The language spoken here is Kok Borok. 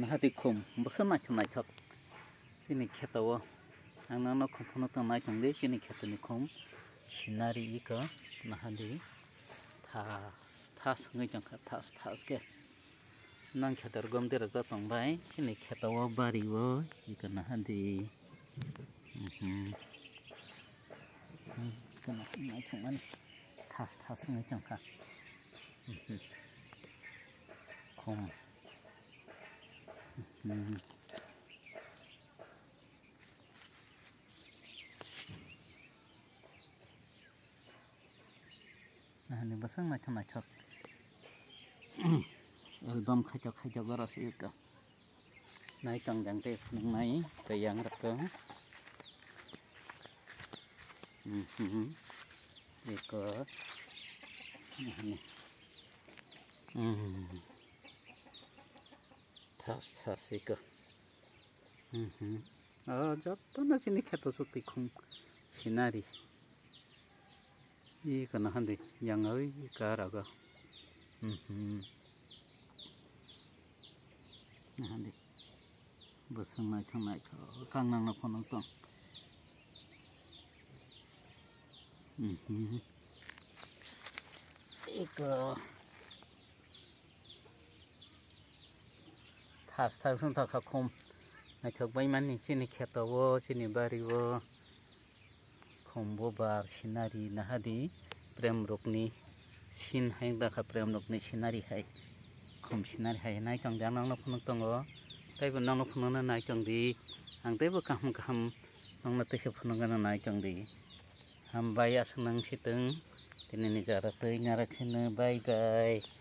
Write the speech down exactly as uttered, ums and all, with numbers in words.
Nahadi khum bwsa naithok naithok chini kheto o. Ang nangno khum phano tong naithok di chini kheto ni khum scenery iko nahadi tha thas wngwi tongkha thas thas khe. Nang kheto gom dirok tong bai chini kheto o bari o iko nahadi. Mhm. Iko naithok mani thas thas wngwi tongkha. Mhm. Khum. Mhm. Nahani bwswk naithok naithok. Album khaijak khaijak oro se eko. Naitong jang tei phunuknai tei yang rok. Mhm. Eko. Nahani. Mhm. Thas thas eko. Mhm. O jotono chini kheto chukti khum scenery. Iko nahandi yang oi karago. Mhm. Nahandi. Bwswk naithok naithok kang nangno phunuk tong. Mhm. Eko. Thas thas wng tongkha khum. Naithok bai mani chini kheto o, chini bari o. Khum bo bar scenery nahadi prem rokni scene hai wng dakha prem rokni scenery hai. Khum scenery hai naitong di ang nokno phunuk tongo. Teibo nokno phunukna naitong di. Ang teibo kaham kaham nokno teisa phunukna naitong di. Hambai aswk nang sitwng tini ni jara twi narak sino bye bye.